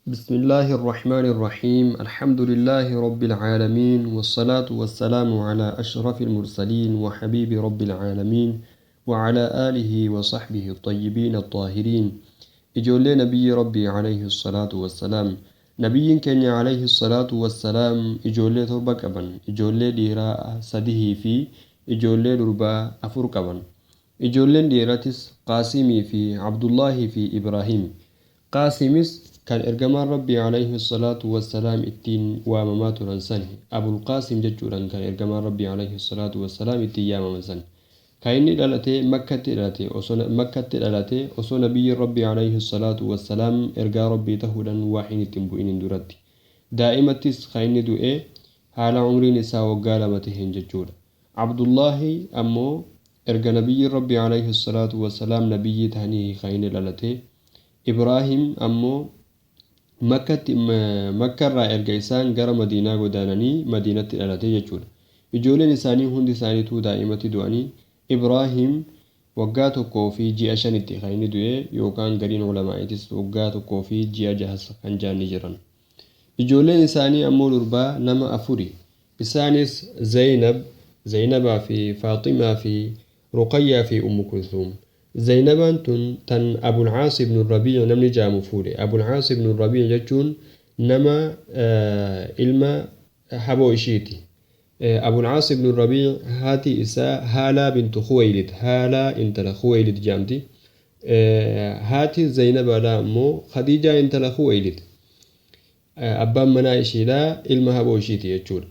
بسم الله الرحمن الرحيم الحمد لله رب العالمين والصلاة والسلام على أشرف المرسلين وحبيب رب العالمين وعلى آله وصحبه الطيبين الطاهرين. إجولي نبي ربي عليه الصلاة والسلام، نبي كان عليه الصلاة والسلام إجولي تربة قبن، إجولي ديرا سده في إجولي دربا أفر قبن. إجولي ديراتس قاسمي في عبد الله في إبراهيم. Qaasimis kan ergamaan Rabbii alayhi salaatu wassalaam ittiin waamamaa turan sani, Abulqaasim jechuudhaan kan ergamaan Rabbii alayhi salaatu wassalaam ittiin yaamaman sani. Kan inni dhalate Makkatti dhalate, osoo Makkatti dhalate, osoo nabiyyiin Rabbii alayhi salaatu wassalaam ergaa Rabbii tahuudhaan waahiin ittiin bu'iniin duratti. Daa'imattis kan inni du'e haala umriin isaa waggaa 2 taheen jechuudha. Abdullaahi ammoo erga nabiyyiin Rabbii alayhi salaatu wassalaam nabiyyii tahanii kan inni dhalate. Ibraahim ammoo Makkatti, Makkarraa erga isaan gara Madiinaa godaananii Madiinatti dhalate jechuudha. Ijoolleen isaanii hundi isaaniituu daa'imatti du'anii. Ibraahim waggaa 1 fi ji'a 5tti kan inni du'e, yookaan gariin ulamaa'itis waggaa 1 fi ji'a jahas kan ja'an ni jiran. Ijoolleen isaanii ammoo durbaa nama afuri. Isaanis Zaynab, Zaynabaa fi Faaximaa fi Ruqayyaa fi Ummu Kulthuum. Zaynabaan tun tan Abul Aas ibnu Rabii' namni ja'amu fuudhe. Abul Aas ibnu Rabii' jechuun nama ilma haboo ishiiti. Abul Aas ibnu Rabii' haati isaa Haalaa bintu Khuwaylid, Haalaa intala Khuwaylid ja'amti. Haati Zaynabaadhaa ammoo Khadiijaa intala Khuwaylid. Abbaan manaa ishiidhaa ilma haboo ishiiti jechuudha.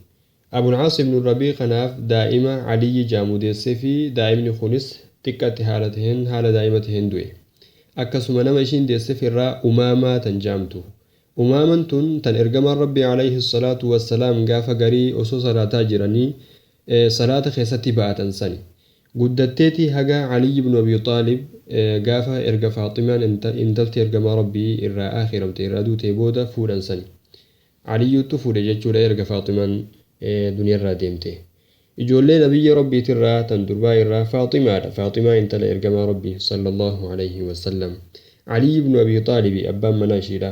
Abul Aas ibnu Rabii kanaaf daa'ima Aliyyi ja'amu deesseefi, daa'imni kunis xiqqatti haala taheen, haala daa'ima taheen du'e. Akkasuma nama ishiin deessef irraa Umaamaa tan ja'amtu. Umaaman tun tan ergamaan Rabbii alayhi salaatu wassalaam gaafa garii osoo salaataa jiranii salaata keessatti ba'atan sani. Guddatteeti haga Aliyyi ibnu Abii Xaalib gaafa erga Faaximaan intalti ergamaa Rabbii irraa aakhiramte, irraa duutee booda fuudhan sani. Aliyyuuttu fuudhe jechuudha erga Faaximaan duniyarraa deemtee. Ijoollee Nabiyyi Rabbiitirraa tan durbaa irraa Faaximaadha. Faaximaa intala ergamaa Rabbii sallallaahu alayhi wasallam. Aliyyi ibnu Abii Xaalibi abbaan manaa ishiidha.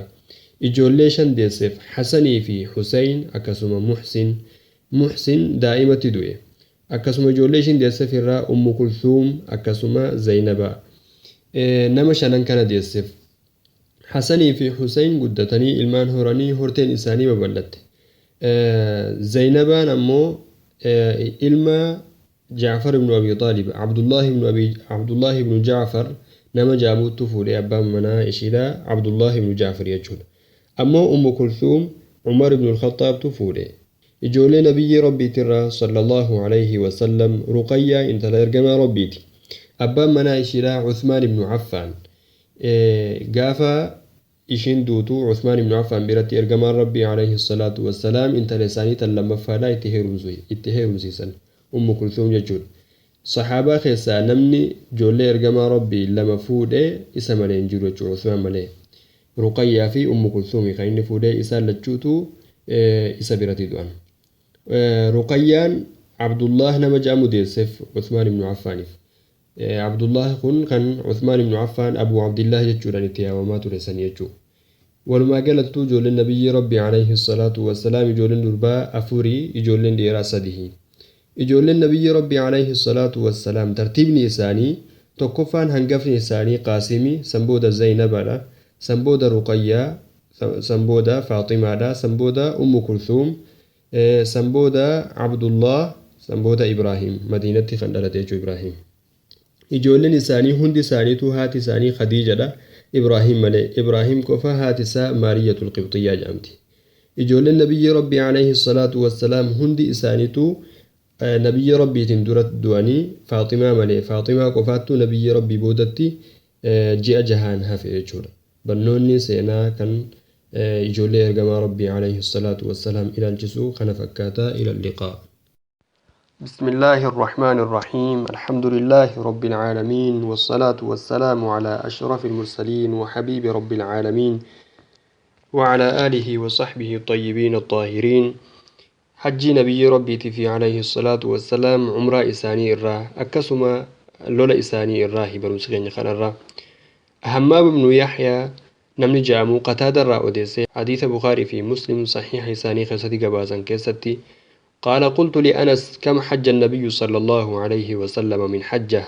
Ijoollee shan deesseef, Hasanii fi Husayn akkasuma Muhsin. Muhsin daa'imatti du'e. Akkasuma ijoollee ishiin deessef irraa Ummu Kulthuum akkasuma Zaynaba. Nama shanan kana deessef. Hasanii fi Husayn guddatanii ilmaan horanii horteen isaanii babal'atte. Zaynabaan ammoo ilma Ja'far ibnu Abi Xaalib, Abdullahi ibnu Abi Abdullahi ibnu Ja'far nama ja'amuuttu fuudhe, abbaan manaa ishiidha Abdullahi ibnu Ja'far jechuudha. Ammoo Ummu Kulthuum Umar ibnu Al-Khaxxaabtu fuudhe. Ijoollee Nabiyyii Rabbiitirraa sallallaahu alayhi wa sallam Ruqayyaa intala ergamaa Rabbiiti. Abbaan manaa ishiidha Uthmaan ibnu Affaan. Gaafa ishiin duutu Uthmaan ibnu Affaan biratti ergamaan Rabbii alayhi salaatu wassalaam intala isaanii tan lammaffaadhaa itti heerumsiisan. Ummu Kulthuum jechuudha. Sahaabaa keessaa namni ijoollee ergamaa Rabbii lama fuudhe isa malee hin jiru jechuudha, Uthmaan malee. Ruqayyaa fi Ummu Kulthuumi kan inni fuudhe, isaan lachuutu isa biratti du'an. Ruqayyaan Abdullah nama jedhamu deesseef Uthmaan ibnu Affaaniif. Abdullah kun kan Uthmaan ibnu Affaan Abu Abdillah jechuudhaan itti yaamamaa ture sani jechuudha. Walumaa galattuu ijoolleen Nabiyyii Rabbii alayhi salaatu wassalaam ijoolleen durbaa afuri, ijoolleen dhiiraa sadihi. Ijoolleen Nabiyyii Rabbii alayhi salaatu wassalaam tartiibni isaanii, tokkoffaan hangafni isaanii Qaasimi, san booda Zaynabadha, san booda Ruqayyaa, san booda Faaximaadha, san booda Ummu Kulthuum, san booda Abdullah, san booda Ibraahim, Madiinatti kan dhalate jechuu Ibraahim. Ijoolleen isaanii hundi isaaniituu haati isaanii Khadiijadha, Ibraahim malee. Ibraahim qofa haati isaa Maariyyatul Qibxiyyaa jedhamti. Ijoolleen Nabiyyii Rabbii alayhi salaatu wassalaam hundi isaaniituu Nabiyyii Rabbiitiin dura du'anii Faaximaa malee. Faaximaa qofaattuu Nabiyyii Rabbii boodatti ji'a jahaan hafe jechuudha. Barnoonni seenaa kan ijoollee ergamaa Rabbii alayhi salaatu wassalaam ilaalchisu kana fakkaata. Ila liqaa. بسم الله الرحمن الرحيم الحمد لله رب العالمين والصلاة والسلام على أشرف المرسلين وحبيب رب العالمين وعلى آله وصحبه الطيبين الطاهرين. حجي نبي ربي في عليه الصلاة والسلام، عمرة إساني إرى، أكسما لولا إساني إراه، برمسكين خان إرى. همام بن يحيى Namni ja'amu Qataadarraa odeesse hadiisa Bukaarii fi Muslim saxiixa isaanii keessatti gabaasan keessatti قال قلت لأنس كم حج النبي صلى الله عليه وسلم من حجة.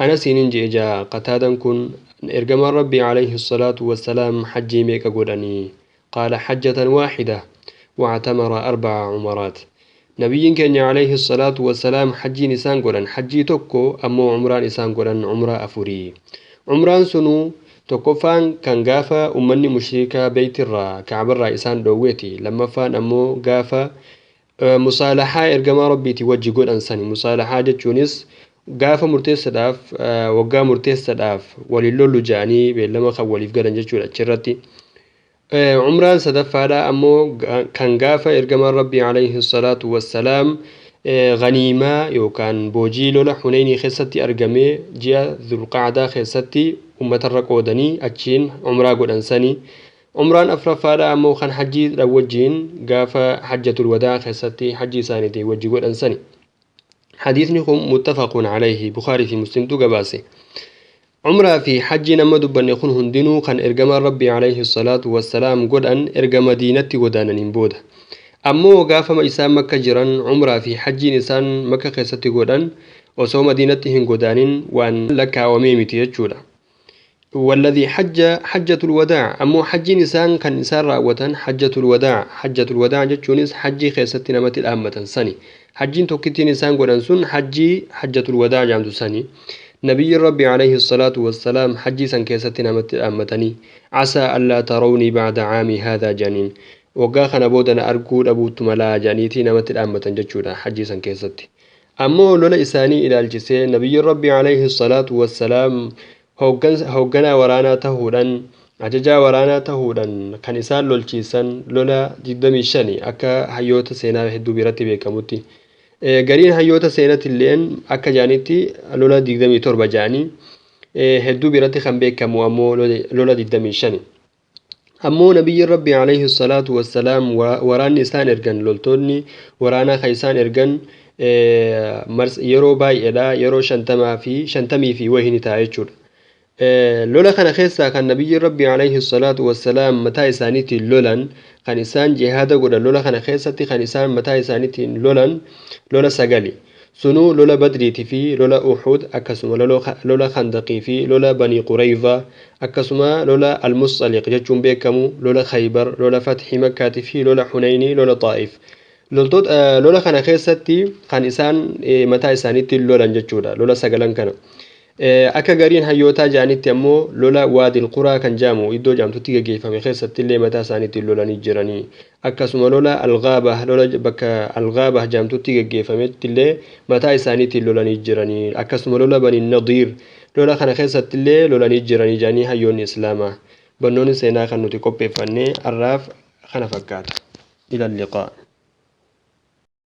أنس ننجي جاء قتادا كن إرجم ربي عليه الصلاة والسلام حجي ميك قدني. قال حجة واحدة واعتمر 4 عمرات. نبي كان عليه الصلاة والسلام حجي نسان قدن حجي تكو أمو عمران نسان قدن عمرة أفوري. عمران سنو tokkoffaan kan gaafa ummanni mushrikaa beeytirraa kacbarraa isaan dhoowweeti. Lammaffaan ammoo gaafa musaalahaa ergamaa rabbiiti wajji godhan sani. Musaalahaa jechuunis gaafa murteessaadhaaf waggaa murteessaadhaaf waliin lollu ja'anii beellama kan waliif galan jechuudha achirratti. Umraan sadaffaadha ammoo kan gaafa ergamaan rabbii alayhi salaatu wassalaam ganiimaa yookaan boojii lola Huneynii keessatti argamee ji'a Dhulqacdaa keessatti uummatarra qoodanii achiin umraa godhan sani. Umraan afraffaadha ammoo kan hajjiidha wajjiin gaafa hajjatul wadaa keessatti hajji isaaniitiin wajji godhan sani. Hadiisni kun muttafaqun alayhi Bukaarii fi Muslimtu gabaase. Umraa fi hajji nama dubbanne kun hundinuu kan ergamaan rabbii alayhi salaatu wassalaam godhan erga Madiinatti godaananiin booda. Ammoo gaafama isaan makka jiran umraa fi hajjiin isaan makka keessatti godhan osoo Madiinatti hin godaanin waan lakkaawamee miti jechuudha. والذي حج حجة الوداع أمو حج إنسان كان إنسان راوة حجة الوداع. حجة الوداع جتشونيس حجي خيستي نمت الأمة سني حجين توكتين إنسان قران سن حجي حجة الوداع جامد سني. نبي ربي عليه الصلاة والسلام حجي سن كيستي نمت الأمتني عسى ألا تروني بعد عامي هذا جنين وقا خنا بودنا أرقود أبو تملا جانيتي نمت الأمة جتشونا حجي سن كيستي. أمو لولا إساني إلى الجسي نبي ربي عليه الصلاة والسلام hoogganaa waraanaa tahuudhaan ajajaa waraanaa tahuudhaan kan isaan lolchiisan lola 25 akka hayyoota seenaa hedduu biratti beekamutti. Gariin hayyoota seenatilleen akka jaanitti lola 27 jaanii hedduu biratti kan beekamu ammoo lola 25. Ammoo nabiyyi rabbi alayhi salaatu wassalaam waraanni isaan ergan loltoonni waraanaa kan isaan ergan yeroo baay'eedha yeroo 50 fi wahii ni ta'a jechuudha. Lola kana keessaa kan nabiyyi rabbi alayhi salaatu wassalaam mataa isaaniitiin lolan kan isaan jihaada godhan lola kana keessatti kan isaan mataa isaaniitiin lolan lola 9 sunuu lola Badriitii fi lola Uhud akkasuma lola Khandaqii fi lola Banii Qurayza akkasuma lola Almusaliq jechuun beekamu lola Khaybar lola Fathi Makkaatii fi lola Huneynii lola Xaa'if. Loltoota lola kana keessatti kan isaan mataa isaaniitiin lolan jechuudha lola 9 kana. Akka gariin hayyootaa ja'anitti ammoo lola Waadil Quraa kan jedhamu iddoo jedhamtutti gaggeeffame keessatti illee mataa isaaniitiin lolanii jiranii. Akkasuma lola Algaabah lola bakka Algaabah jedhamtutti gaggeeffametti illee mataa isaaniitiin lolanii jiranii. Akkasuma lola Bani Nadiir lola kana keessatti illee lolanii jiranii jedhanii hayyoonni Islaamaa. Barnoonni seenaa kan nuti qopheeffanne har'aaf kana fakkaata. Ila liqaa.